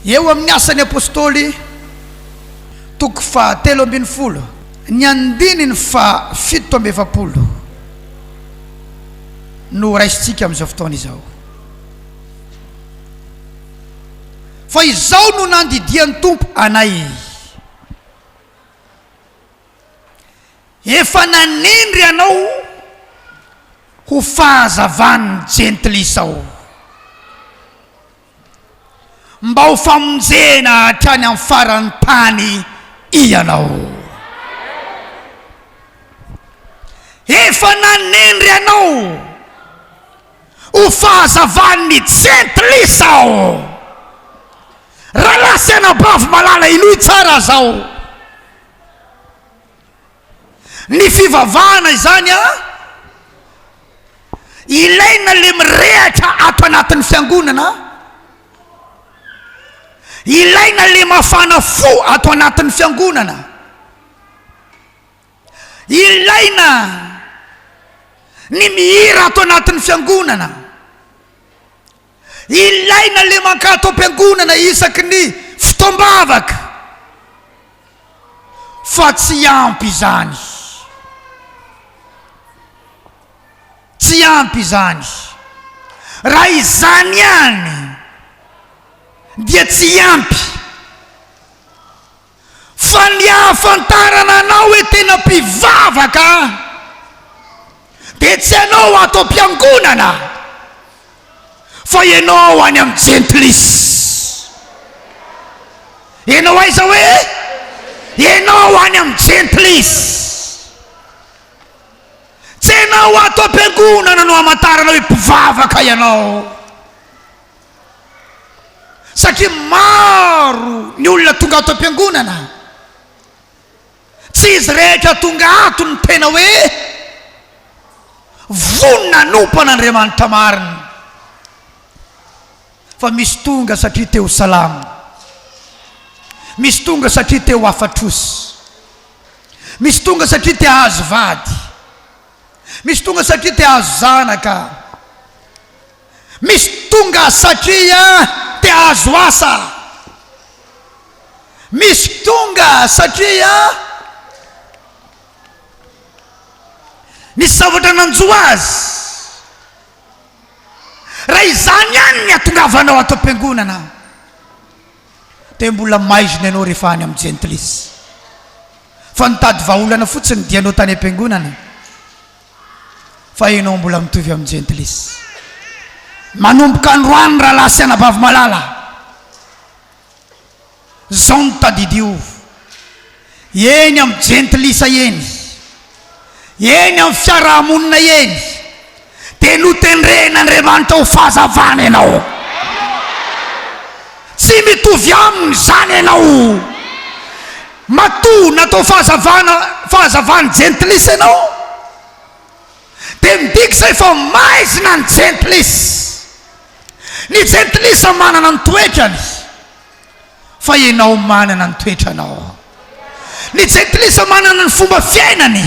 Eo amin'ny Asan'ny Apostoly, toko fahatelo ambinifolo, ny andininy faha 47 no raisintsika amin'izao fotoana izao. Fa izao no nandidian'ny Tompo anay. Efa nanendry anao ho fahazavan'ny jentilisa aho, mba ho famonjena hatrany amin'ny faran'ny tany ianao. Efa nanendry anao ho fahazavan'ny jentilisa aho. Rahalahy sy anabavy malala, henoy tsara izao. Ny fivavahana izany an, ilaina le mirehatra ato anatin'ny fiangonana, ilaina le mafana fo ato anatin'ny fiangonana, ilaina ny mihira ato anatin'ny fiangonana. Ilaina le mankato am-piangonana isaky ny fotoam-bavaka fa tsy ampy izany. Tsy ampy izany. Raha izany ihany dia tsy ampy. Fa ny ahafantarana anao hoe tena mpivavaka dia tsy ianao ato am-piangonana fa ianao any amin'ny jentilisa. Ianao aiza hoe? Ianao any amin'ny jentilisa. Tsy ianao ato am-piangonana no hamantarana hoe mpivavaka ianao. Satria maro ny olona tonga ato am-piangonana, tsy izy rehetra tonga ato no tena hoe vonona hanompo an'Andriamanitra marina, fa misy tonga satria te ho salama, misy tonga satria te ho afa-trosa, misy tonga satria te hahazo vady, misy tonga satria te hahazo zanaka. Misy tonga satria te hahazo asa. Misy tonga satria nisy zavatra nanjo azy. Raha izany ihany ny hatongavanao ato am-piangonana, dia mbola maizina ianao rehefa any amin'ny jentilisa. Fa nitady vahaolana fotsiny dia ianao tany am-piangonana. Fa ianao mbola mitovy amin'ny jentilisa. Manomboka androany rahalahy sy anabavy malala, zao no tadidio, eny amin'ny jentilisa eny, eny amin'ny fiarahamonina eny, dia notendren'Andriamanitra ho fahazavana ianao. Tsy mitovy aminy izany ianao. Matoa natao fahazavana, fahazavan'ny jentilisa ianao, dia midika izay fa maizina ny jentilisa. Ny jentilisa manana ny toetrany, fa ianao manana ny toetranao. Ny jentilisa manana ny fomba fiainany.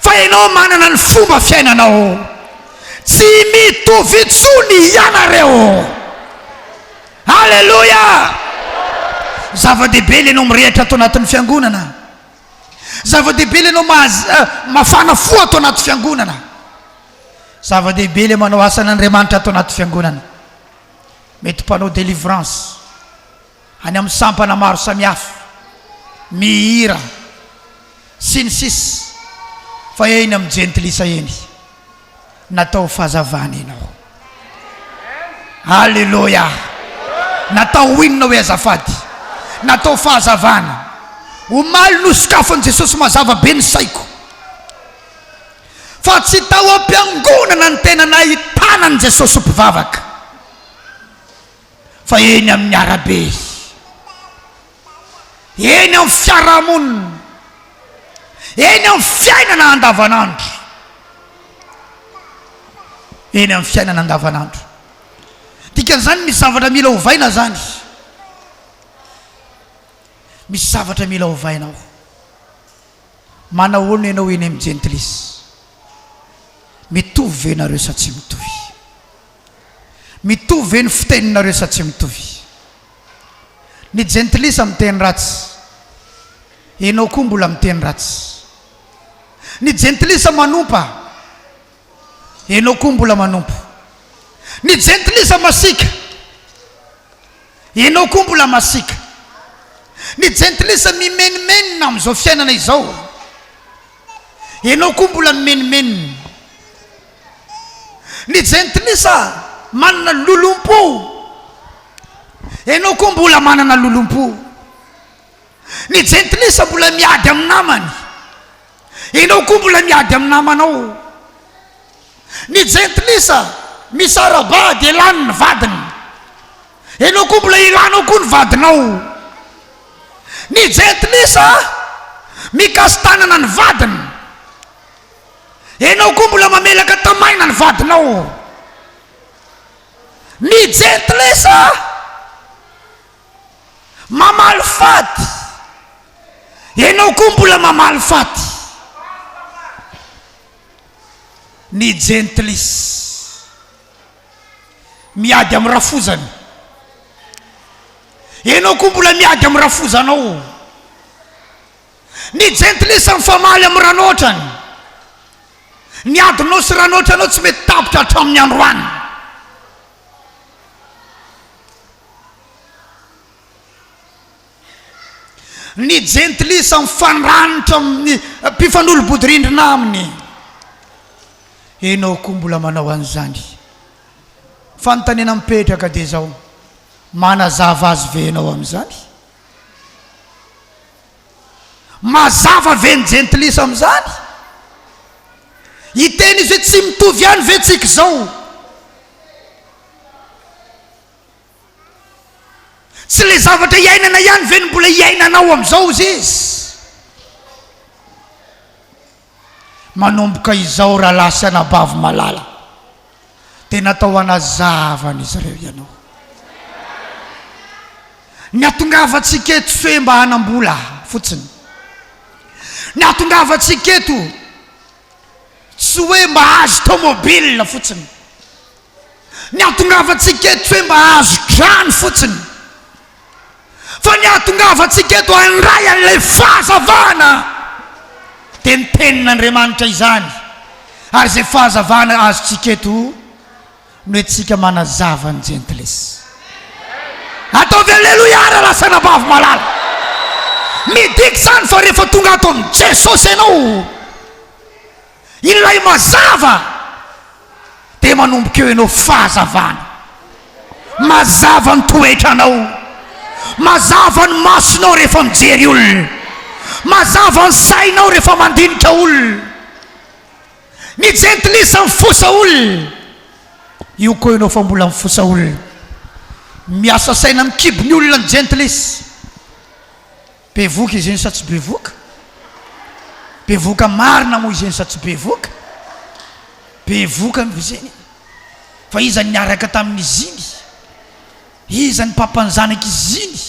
Fa ianao manana ny fomba fiainanao. Tsy mitovy intsony ianareo. Aleloia! Zava-dehibe ilay ianao mirehitra ato anatin'ny fiangonana. Zava-dehibe ilay ianao mafana fo ato anaty fiangonana. Zava-dehibe ilay manao asan'Andriamanitra ato anaty fiangonana. Mety mpanao délivrance any amin'ny sampana maro samihafa, mihira, sy ny sisa Fa eny amin'ny jentilisa eny, natao fahazavana ianao. Aleloia! Natao ho inona hoe azafady? Natao fahazavana. Omaly nosokafan'i Jesosy mazava be ny saiko. Fa tsy tao am-piangonana ny tena nahitana an'i Jesosy ho mpivavaka, fa eny amin'ny arabe. Eny amin'ny fiarahamonina, eny amin'ny fiainana andavanandro, eny amin'ny fiainana andavanandro. Dikan'izany misy zavatra mila ovaina zany, misy zavatra mila ovaina ao. Manahoana ianao eny amin'ny jentilisa? Mitovy ve nareo sa tsy mitovy? Mitovy ve ny fiteninareo sa tsy mitovy? Ny jentilisa miteny ratsy, ianao koa mbola miteny ratsy. Ny jentilisa manompa, ianao koa mbola manompo. Ny jentilisa masiaka, ianao koa mbola masiaka. Ny jentilisa mimenomenona amin'izao fiainana izao, ianao koa mbola mimenomenona. Ny jentilisa manana lolompo, ianao koa mbola manana lolompo. Ny jentilisa mbola miady amin'ny namany, ianao koa mbola miady amin'ny namanao. Ny jentilisa misara-bady elany ny vadiny, ianao koa mbola elanao koa ny vadinao. Ny jentilisa mikasi-tanana ny vadiny, ianao koa mbola mamelaka tamaina ny vadinao. Ny jentilisa Mamaly faty! Ianao koa mbola mamaly faty. Ny jentilisa miady amin'ny rafozany. Ianao koa mbola miady amin'ny rafozanao. Ny jentilisa mifamaly amin'ny ranotrany. Ny adinao sy ranotranao tsy mety tapitra hatramin'ny androany. Ny jentilisa mifandranitra amin'ny mpifanolo-bodirindrina aminy. Ianao koa mbola manao an'izany. Fanontaniana mipetraka dia izao, manazava azy ve ianao amin'izany? Mazava ve ny jentilisa amin'izany? Hiteny izy hoe tsy mitovy ihany ve tsika izao? Tsy ilay zavatra iainana ihany ve no mbola iainanao amin'izao hozy izy? Manomboka izao rahalahy sy anabavy malala dia natao hanazava an'izy ireo ianao. Ny hatongavantsika eto tsy hoe mba hanam-bola fotsiny. Ny hatongavantsika eto tsy hoe mba hahazo tomobile fotsiny. Ny hatongavantsika eto tsy hoe mba hahazo trano fotsiny. Fa ny hahatongavantsika eto handray an'ilay fahazavana dia ny tenin'Andriamanitra izany. Ary izay fahazavana azontsika eto no entintsika manazava ny jentilisa. Ataovy aleloia rahalahy sy anabavy malala. Midika izany fa rehefa tonga ato amin'i Jesosy ianao, ilay mazava, dia manomboka eo ianao fahazavana. Mazava ny toetranao. Mazava ny masonao rehefa mijery olona. Mazava ny sainao rehefa mandinika olona. Ny jentilisa mifosa olona. Io koa ianao fa mbola mifosa olona. Miasa saina amin'ny kibon'ny olona ny jentilisa. Bevoka izy iny sa tsy bevoka? Bevoka marina moa izy iny sa tsy bevoka? Bevoka izy iny. Fa iza niaraka tamin'izy iny? Iza ny papan'ny zanak'izy iny?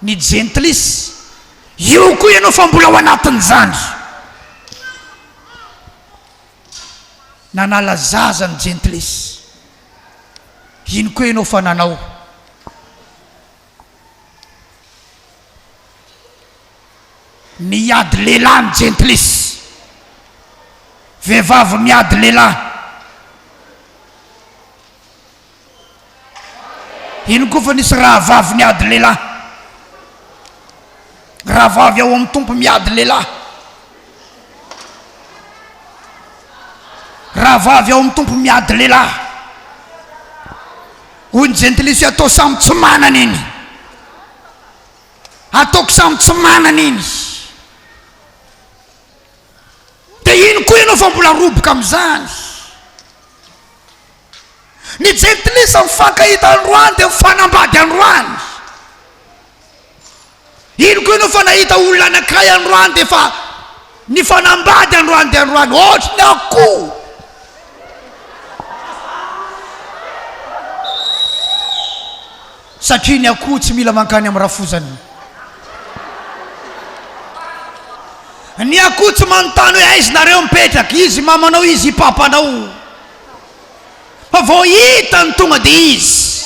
Ny jentilisa. Io koa ianao fa mbola ao anatin'izany. Nanala zaza ny jentilisa. Iny koa ianao fa nanao. Niady lehilahy ny jentilisa. Vehivavy miady lehilahy. Iny koa fa nisy rahavavy niady lehilahy. Rahavavy ao amin'ny Tompo miady lehilahy. Rahavavy ao amin'ny Tompo miady lehilahy. Hoy ny jentilisa hoe atao samy tsy manana iny. Ataoko samy tsy manana iny. Dia iny koa ianao fa mbola roboka amin'izany. Ny jentilisa mifankahita androany dia mifanambady androany. Iny koa ianao fa nahita olona anankiray androany dia efa nifanambady androany dia androany ohatry ny akoho. Satria ny akoho tsy mila mankany amin'ny rafozany. Ny akoho tsy manontany hoe aiza nareo mipetraka, izy mamanao izy i papanao. Fa vao hitany tonga dia izy.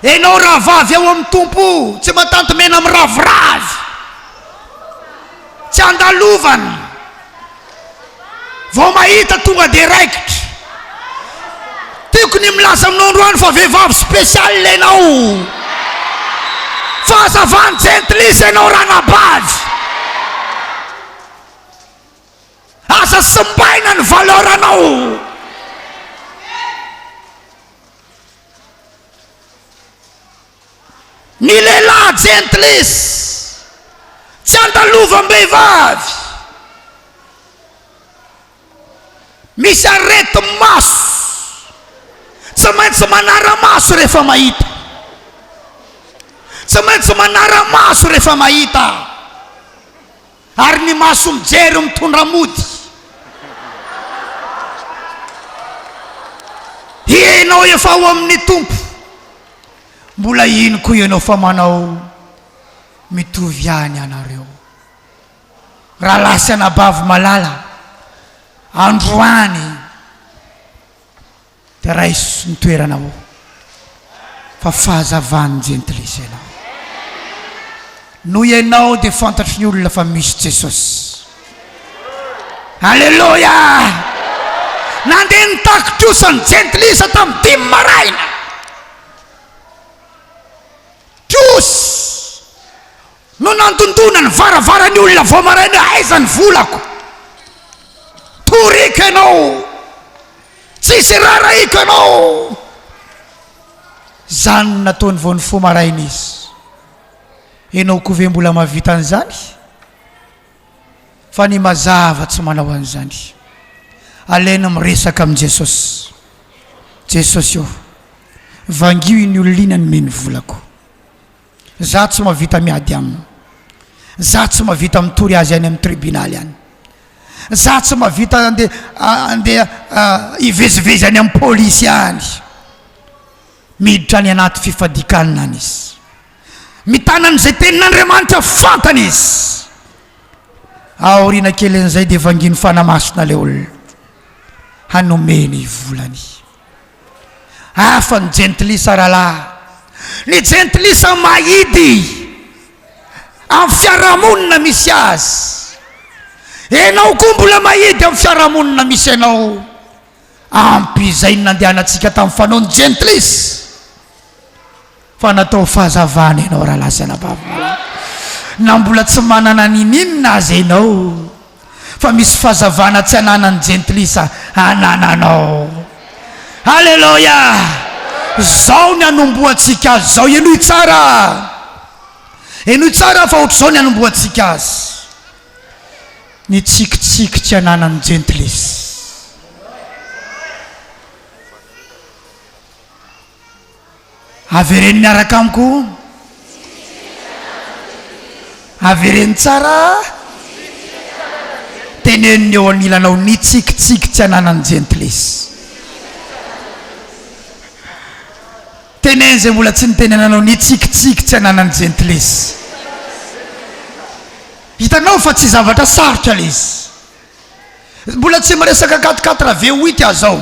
Enao rahavavy ao amin'ny Tompo, tsy matanty mena miraviravy, tsy andalovana, vao mahita tonga dia raikitra. Tiako ny milaza aminao androany fa vehivavy spécial enao. Fahazavan'ny jentilisa enao ranabavy. Aza simbaina ny valeur anao. Ny lehilahy jentilisa tsy andalovam-behivavy. Misy areti-maso tsy maintsy manara-maso rehefa mahita. Tsy maintsy manara-maso rehefa mahita. Ary ny maso mijery mitondra mody. Ianao efa ao amin'ny Tompo, mbola ino koa ianao fa manao mitovy ihany ianareo. Rahalahy sy anabavy malala, androany Dia raiso ny toeranao fa fahazavan'ny jentilisa ianao. Noho ianao dia fantatry ny olona fa misy Jesosy. Aleloia! Nandeha nitaky trosa ny jentilisa tamin'ny dimy maraina. Trosa no nandondona ny varavaran'ny olona vao maraina hoe aiza ny volako. Toriko ianao. Tsisy rarahiko anao. Zany no nataony vao nifoha maraina izy. Enao koa ve mbola mahavita an'izany? Fa ny mazava tsy manao an'izany. Alaina miresaka amin'i Jesosy. Jesosy ô, vangio iny olona iny hanome ny volako. Za tsy mahavita miady aminy. Za tsy mahavita mitory azy any amin'ny tribunaly any. Za tsy mahavita andeha andeha hivezivezy any amin'ny polisy any. Miditra any anaty fifadikanina any izy. Mitana an'izay tenin'Andriamanitra fantany izy. Aoriana kelin'izay dia vangin'ny Fanahy Masina ilay olona hanome ny volany. Hafa ny jentilisa rahalahy. Ny jentilisa mahidy amin'ny fiarahamonina misy azy. Enao koa mbola mahidy amin'ny fiarahamonina misy anao. Ampy izay ny nandehanantsika tamin'ny fanaon'ny jentilisa. Fa natao fahazavana ianao rahalahy sy anabavy malala. Na mbola tsy manana n'ininona aza ianao, fa misy fahazavana tsy ananan'ny jentilisa anananao. Aleloia! Zao ny anombohantsika azy zao. Henoy tsara. Henoy tsara fa ohatr'izao ny anombohantsika azy. Ny tsikitsiky tsy ananan'ny jentilisa. Avereno miaraka amiko. Avereno tsara. Teneno ny eo anilanao ny tsikitsiky tsy ananan'ny jentilisa. Teneno izay mbola tsy nitenenanao ny tsikitsiky tsy ananan'ny jentilisa. Hitanao fa tsy zavatra sarotra ilay izy. Mbola tsy miresaka quatre quatre V huit aho zao.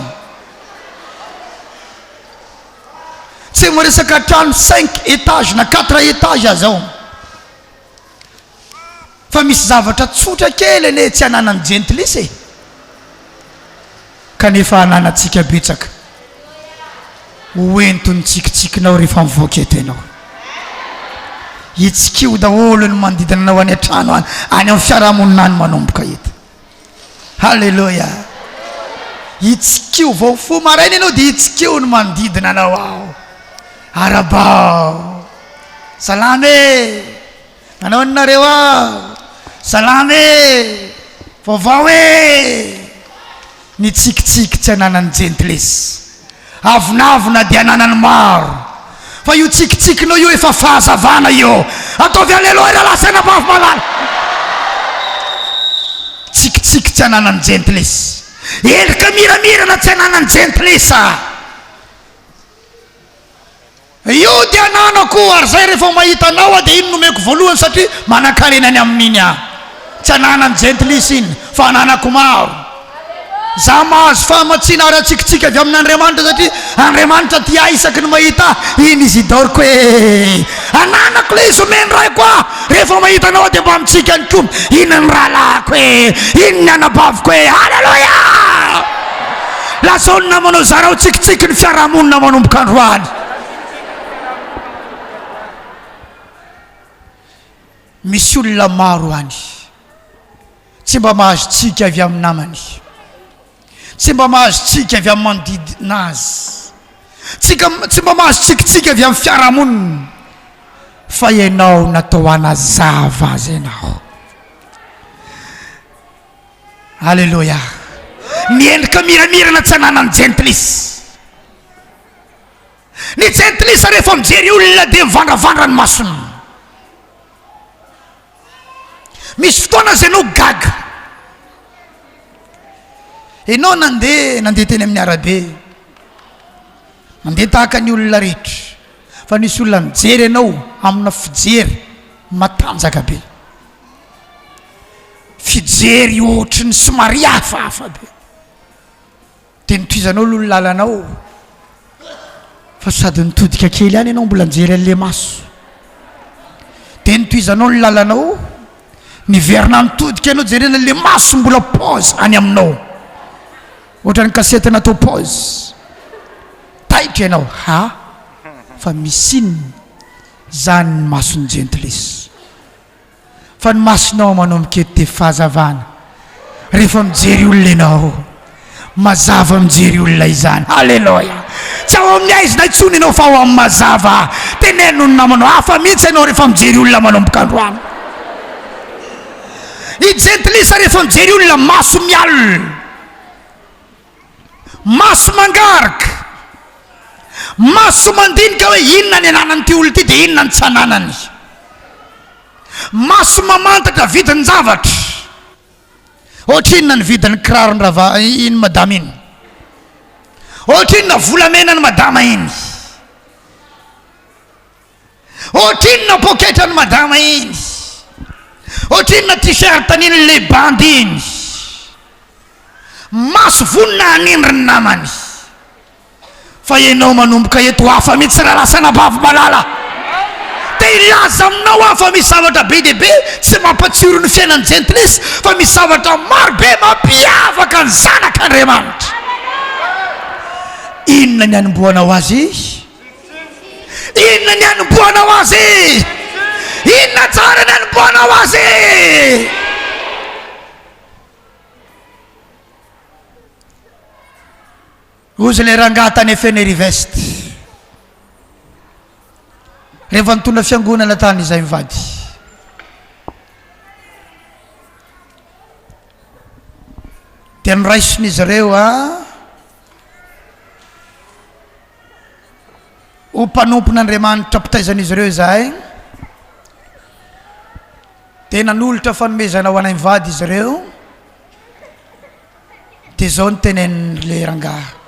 Tsy miresaka trano cinq étage na quatre étage aho zao. Fa misy zavatra tsotra kely anie tsy ananan'ny jentilisa e. Kanefa ananantsika betsaka. Ho ento ny tsikitsikinao rehefa mivoaka eto ianao. Hitsikio daholo ny manodidina anao any an-trano any, any amin'ny fiarahamonina any manomboka eto. Haleloia. Hitsikio vao mifoha maraina ianao dia hitsikio ny manodidina anao ao. Arabao. Salama e. Manao inona nareo ao? Salama e. Vaovao e. Ny tsikitsiky tsy ananan'ny jentilisa. Avonavona dia ananan'ny maro. Fa io tsikitsikinao io efa fahazavana io. Ataovy aleloia rahalahy sy anabavy malala. Tsikitsiky tsy ananan'ny jentilisa. Endrika miramirana tsy ananan'ny jentilisa. Io dia ananako ary zay rehefa mahita anao aho dia iny no omeko voalohany satria manankarena ny amin'iny aho. Tsy ananan'ny jentilisa iny fa ananako maro. Za mahazo fahamatsiana ara-tsikitsiky avy amin'Andriamanitra satria Andriamanitra tia ahy isaky ny mahita ahy. Iny Isidore-ko e! Ananako ilay izy omeny raiko ahy. Rehefa mahita anao aho dia mba mitsiky ihany koa. Iny ny rahalahiko e! Iny ny anabaviko e! Haleloia! Lazao ny namanao zarao tsikitsiky ny fiarahamonina manomboka androany. Misy olona maro any tsy mba mahazo tsiky avy amin'ny namany, tsy mba mahazo tsiky avy amin'ny manodidina azy, tsy tsy mba mahazo tsikitsiky avy amin'ny fiarahamonina, fa ianao natao hanazava azy ianao. Aleloia! Ny endrika miramirana tsy ananan'ny jentilisa. Ny jentilisa rehefa mijery olona dia mivandravandra ny masony. Misy fotoana aza ianao gaga. Ianao nandeha nandeha teny amin'ny arabe, nandeha tahaka ny olona rehetra, fa nisy olona nijery anao amina fijery matanjaka be. Fijery ohatry ny somary hafahafa be. Dia notohizanao aloha ny lalanao fa sady nitodika kely ihany ianao mbola nijery an'ilay maso. Dia notohizanao ny lalanao, niverina nitodika ianao jerena an'ilay maso mbola pause any aminao. Ohatran'ny kasety natao pause. Taitra ianao, ha? Fa misy inona izany ny mason'ny jentilisa? Fa ny masonao manomboka eto dia fahazavana rehefa mijery olona ianao. Mazava mijery olona izany. Aleloia! Tsy ao amin'ny haizina intsony ianao fa ao amin'ny mazava. Teneno ny namanao, hafa mihitsy ianao rehefa mijery olona manomboka androany. I Jentilisa rehefa mijery olona, maso mialona, maso mangarika, maso mandinika hoe inona ny ananan'ity olona ity dia inona ny tsy ananany. Maso mamantatra vidin-javatra. Ohatrinona ny vidin'ny kiraron-drava iny madama iny? Ohatrinona volamenan'ny madama iny? Ohatrinona poketran'ny madama iny? Ohatrinona t-shirt an'iny le bandy iny? Maso vonona hanindry ny namany. Fa ianao manomboka eto hafa mihitsy rahalahy sy anabavy malala. Te hilaza aminao aho fa misy zavatra be dia be tsy mampatsiro ny fiainan'ny jentilisa fa misy zavatra maro be mampiavaka ny zanak'Andriamanitra. Inona ny hanombohanao azy? Inona ny hanombohanao azy? Inona tsara ny hanombohanao azy? Hozy ilay rangahy tany Fenerive-Est. Rehefa nitondra fiangonana tany izahay mivady. Dia noraisin'izy ireo a ho mpanompon'Andriamanitra mpitaizan'izy ireo izahay. Dia nanolotra fanomezana ho anay mivady izy ireo. Dia izao no tenenin'ilay rangahy,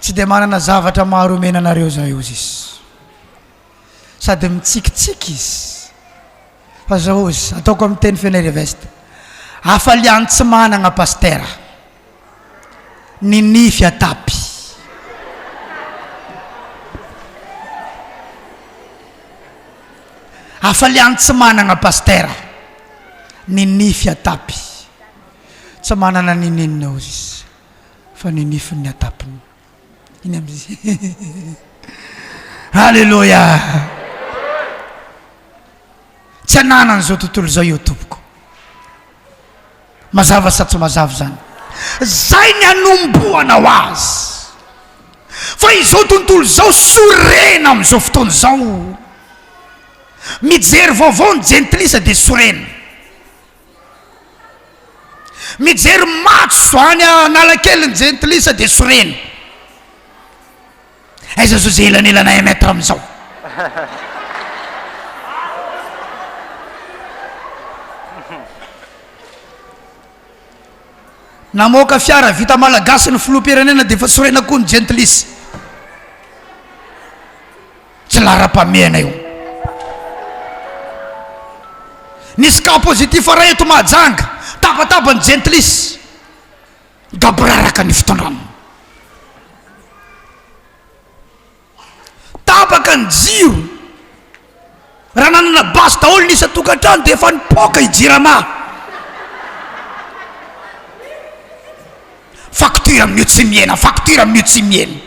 Tsy dia manana zavatra maro omena anareo izahay, hozy izy. Sady mitsikitsiky izy. Fa izao hozy, ataoko amin'ny teny Fenerive-Est, Hafalian'ny tsy managna pasitera, ny nify atapy. Hafalian'ny tsy managna pasitera. Ny nify atapy. Tsy manana ninininona ozy izy fa ny nifiny ny atapiny. Iny amin'izay. Alléluia. Tsy ananan'izao tontolo izao io tompoko. Mazava sa tsy mazava izany? Zay ny anombohanao azy. Fa izao tontolo izao sorena amin'izao fotoana izao. Mijery vaovao ny jentilisa dia sorena. Mijery matso any Analakely ny jentilisa dia sorena. Aiza zao zay elanelana un mètre amin'izao? Namoaka fiara vita malagasy ny filoham-pirenena dia efa sorena koa ny jentilisa. Tsy laharam-pahamehana io. Nisy cas positif iray eto Mahajanga. Tabataba ny jentilisa. Gaboraraka ny fitondrana. Tapaka ny jiro. Raha nanana basy daholo ny isan-tokantrano dia efa nipoaka i Jirama. Facture amin'io tsy mihena, facture amin'io tsy mihena.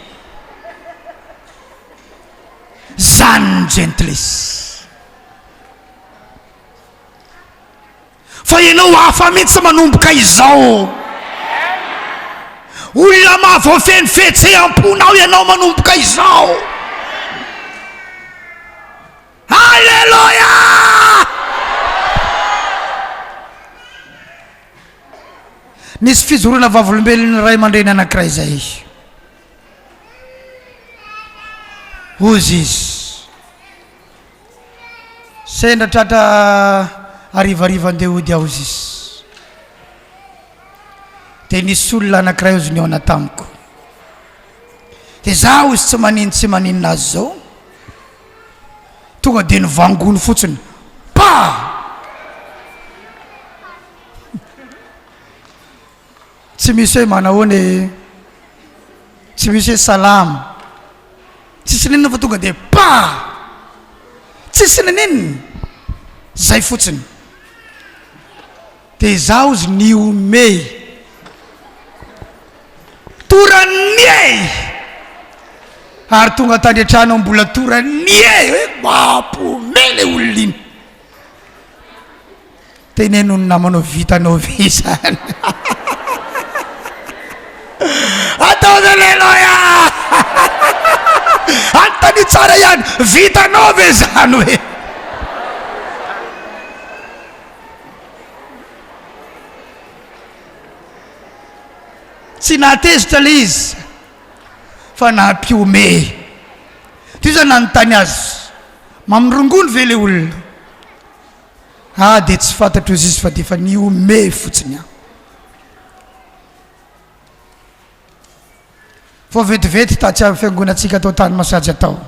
Zany ny jentilisa. Fa ianao hafa mihitsy manomboka izao. Olona mahavoafehy ny fihetseham-ponao ianao manomboka izao. Aleloia! Nisy fijoroana vavolombelon'ny ray aman-dreny anankiray izay. Hozy izy. Sendra tratra harivariva andeha hody aho izy. Dia nisy olona anankiray hozy nihaona tamiko. Dia za hozy tsy manino tsy maninona azy izao. Tonga dia nivangony fotsiny. Pa! Tsy misy hoe manahoana e, tsy misy hoe salama, tsisy n'inona fa tonga dia pa! Tsisy n'inona, zay fotsiny. Dia izaho ozy nihomehy, toran'ny e! Ary tonga tany an-trano aho mbola toran'ny e! Hoe mampihomehy ilay olona iny. Teneno ny namanao vitanao ve izany? Ataovy aleloia! Anontanio tsara ihany, vitanao ve izany hoe? Tsy nahatezitra ilay izy fa nampihomehy. Toy izany nanontany azy, mamorongony ve ilay olona? Ah dia tsy fantatro izy izy fa dia efa nihomehy fotsiny aho. Vao vetivety tatsy amin'ny fiangonantsika tao tany Masaja tao,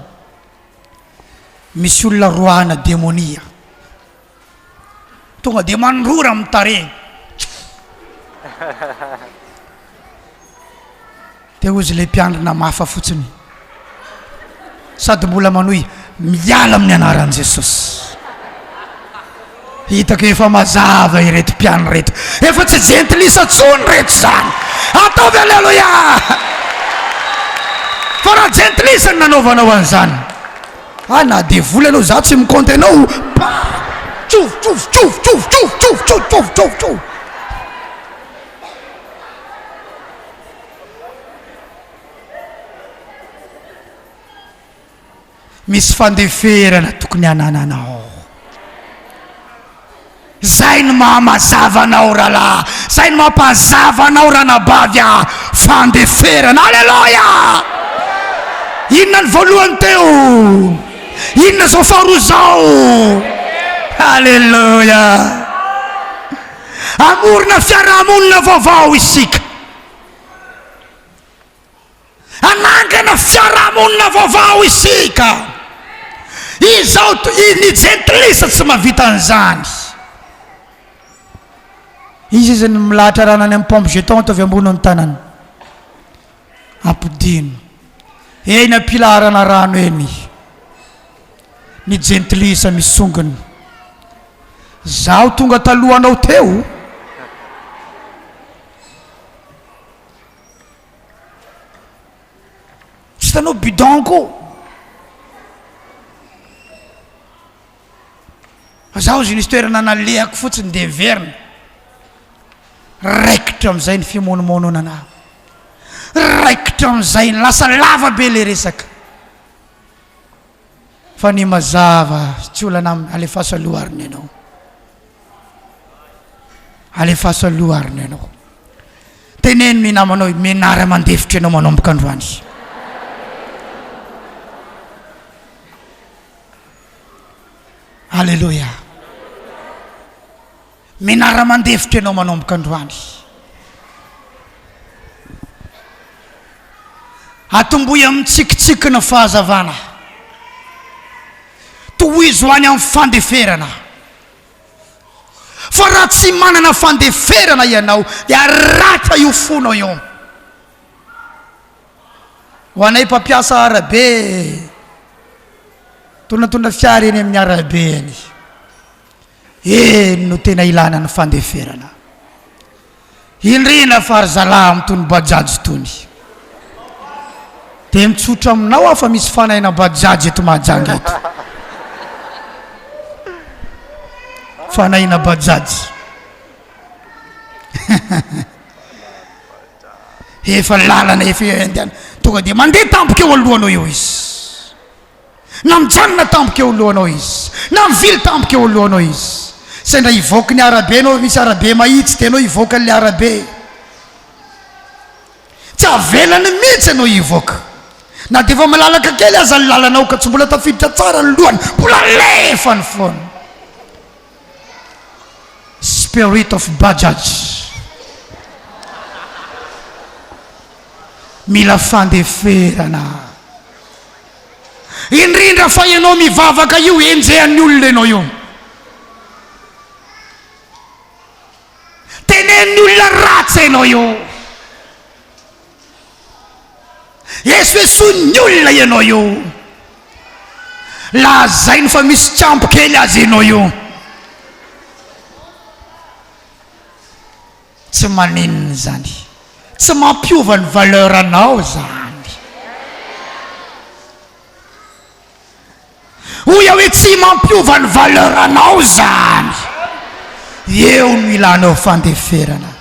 misy olona roahana demonia. Tonga dia mandrora amin'ny tarehy. Dia hozy ilay mpiandry namafa fotsiny sady mbola manohy miala amin'ny anaran'i Jesosy. Hitako efa mazava ireto mpiandry ireto, efa tsy jentilisa intsony ireto izany. Ataovy aleloia! Fa raha jentilisa no nanaovanao an'izany, ah na devoly aloha za tsy mi-compte anao, pa! Tsovy, tsovy, tsovy, tsovy, tsovy, tsovy, tsovy, tsovy, tsovy, tsovy. Misy fandeferana tokony hanananao. Zay no maha-mazava anao rahalahy, zay no mampazava anao ranabavy ah, fandeferana. Aleloia! Inona ny voalohany teo? Inona zao faharoa zao? Aleloia! Hamorona fiarahamonina vaovao isika. Hanangana fiarahamonina vaovao isika. Izao ny jentilisa tsy mahavita an'izany. Izy izy ny milahatra rano any amin'ny pompe jeton ataovy ambony ny tanany. Ampidino. Eny am-pilaharana rano eny. Ny jentilisa misongona. Zaho tonga talohanao teo. Tsy hitanao bidon ko. Fa zaho izy nisy toerana nalehako fotsiny dia heverina. Raikitra amin'izay ny fimonomononana. Raikitra amin'izay lasa lava be le resaka. Fa ny mazava tsy olana aminy, alefaso aloha ary ny anao. Alefaso aloha ary ny anao. Teneno ny namanao hoe menara mandefitra ianao manomboka androany. Aleloia. Menara mandefitra ianao manomboka androany. Atombohy amin'ny tsikitsiky ny fahazavana. Tohizo any amin'ny fandeferana. Fa raha tsy manana fandeferana ianao dia haratra io fonao io. Ho anay mpampiasa arabe, tonatona fiara eny amin'ny arabe eny, eny no tena ilana ny fandeferana. Indrindra fa ry zalahy amin'itony bajaj itony. Dia mitsotra aminao aho fa misy fanahina bajaj eto Mahajanga eto. Fanahina bajaj. Efa lalana efa andehanana. Tonga dia mandeha tampoka eo alohanao eo izy. Na mijanona tampoka eo alohanao izy, na mivily tampoka eo alohanao izy. Sendra hivoaka ny arabe ianao, misy arabe mahitsy dia ianao hivoaka an'ilay arabe. Tsy avelany mihitsy ianao hivoaka. Na dia efa malalaka kely aza ny lalanao ka tsy mbola tafiditra tsara ny lohany, mbola alefany foana. Spirit of Bajaj. Mila fandeferana. Indrindra fa ianao mivavaka io, enjehan'ny olona ianao io. Tenenin'ny olona ratsy ianao io. Esoesoin'ny olona ianao io. Lazainy fa misy tsambo kely aza ianao io. Tsy maninona izany. Tsy mampiova ny valeur anao izany. Hoy aho hoe tsy mampiova ny valeur anao izany. Eo no ilanao fandeferana.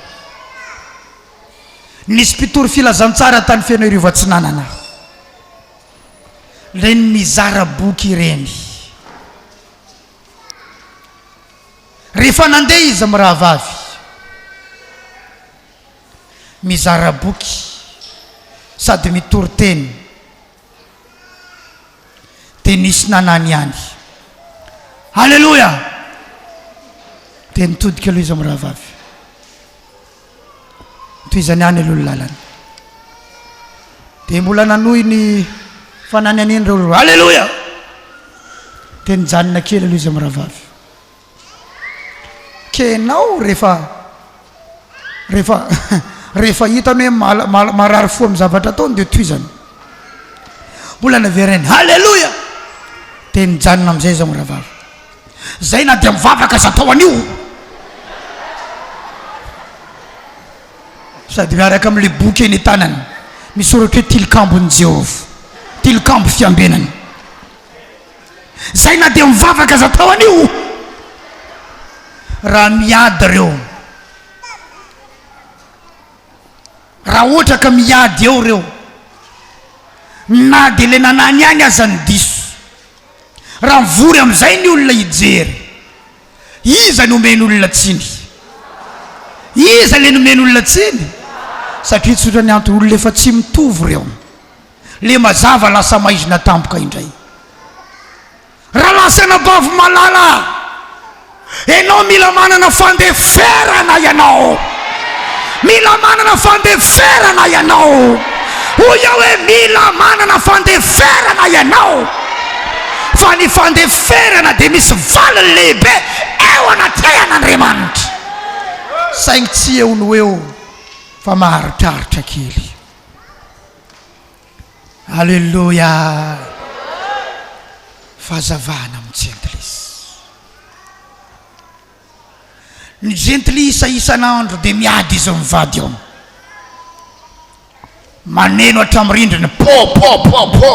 Nisy mpitory filazantsara tany Fenoarivo Atsinanana. Ireny nizara boky ireny. Rehefa nandeha izy mirahavavy mizara boky sady mitory teny dia nisy nanany ihany. Aleloia! Dia nitodika aloha izy mirahavavy. Tohizany ihany aloha ny lalany. Dia mbola nanohy ny fananihaniany ireo. Aleloia! Dia nijanona kely aloha izy mirahavavy. Kenao rehefa rehefa rehefa hitany hoe mal- mal- marary fo amin'ny zavatra ataony dia tohizany. Mbola naveriny Haleloia! Dia nijanona amin'izay izy mirahavavy. Zay na dia mivavaka aza atao an'io. Sady miaraka amin'ilay boky eny an-tanany misoratra hoe Tilikambon'i Jehovah, Tilikambo Fiambenana. Zay na dia mivavaka aza atao an'io. Raha miady ireo, raha ohatra ka miady eo ireo, na dia ilay nanany ihany aza ny diso, Raha mivory amin'izay ny olona hijery, iza no omen'olona tsiny? Iza le nomen'olona tsiny? Satria tsotra ny antony, olona efa tsy mitovy ireo. Le mazava lasa maizina tampoka indray. Rahalahy sy anabavy malala, Enao mila manana fandeferana ianao. Mila manana fandeferana ianao. Hoy aho hoe mila manana fandeferana ianao. Fa ny fandeferana dia misy valiny lehibe eo anatrehan'Andriamanitra. Saingy tsy eo no eo fa maharitraritra kely. Aleloia! Fahazavana amin'ny jentilisa. Ny jentilisa isan'andro dia miady izy mivady ao. Maneno hatramin'ny rindrina, po po po po.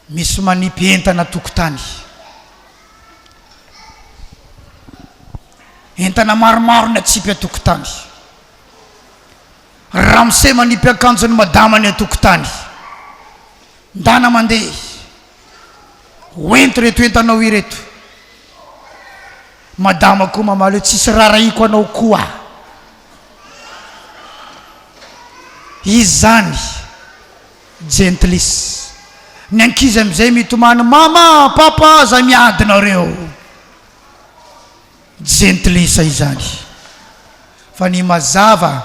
Misy manipy entana tokotany. Entana maromaro ny atsipy an-tokotany. Ramose manipy akanjon'ny madamany an-tokotany. Ndana mandeha. Hoento ireto entanao ireto. Madama koa mamaly hoe tsisy rarahiko anao koa. Izany. Jentilisa. Ny ankizy amin'izay mitomany mama, papa aza miady nareo. Jentilisa izany. Fa ny mazava,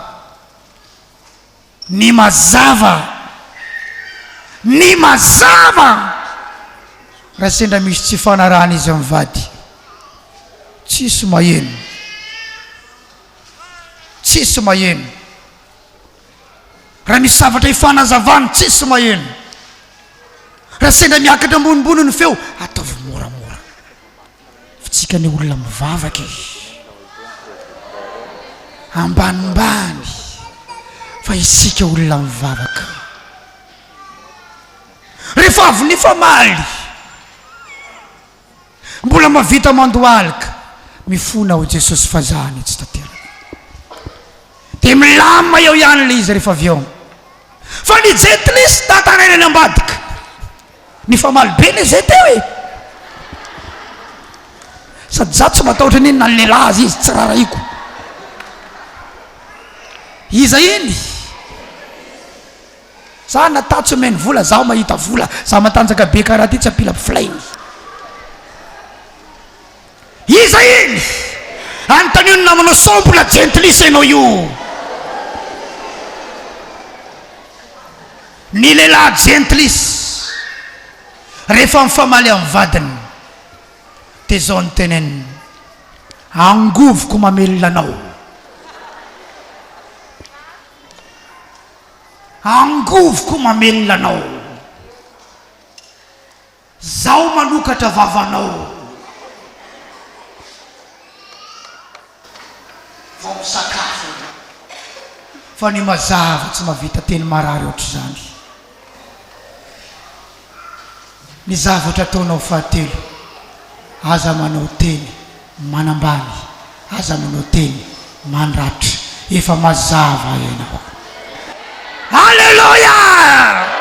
ny mazava, ny mazava. Raha sendra misy tsy fanarahana izy mivady, tsisy maheno. Tsisy maheno. Raha misy zavatra ifanazavana, tsisy maheno. Raha sendra miakatra ambonimbony ny feo, ataovy moramora. Fa tsika anie olona mivavaka e. Ambanimbany fa isika olona mivavaka. Rehefa avy nifamaly, mbola mahavita mandohalika, mifona ao Jesosy fa za anie tsy tanteraka. Dia milamina eo ihany ilay izy rehefa avy eo. Fa ny jentilisa tantaraina any ambadika. Nifamaly be le zay teo e! Sady za tsy matahotra n'inona ny lehilahy aza izy tsy rarahiko. Iza iny? Za na tatsy tsy omeny vola, zaho mahita vola, za matanjaka be karaha ty tsy ampila mpifilainy. Iza iny? Anontanio ny namanao sao mbola jentilisa ianao io. Ny lehilahy jentilisa rehefa mifamaly amin'ny vadiny dia izao no teneniny, Angovoko mamelona anao. Angovoko mamelona anao. Zaho manokatra vavanao. Vao misakafo ianao. Fa ny mazava tsy mahavita teny marary ohatr'izany. Ny zavatra ataonao fahatelo, aza manao teny manambany, aza manao teny mandratra. Efa mazava ianao. Alléluia!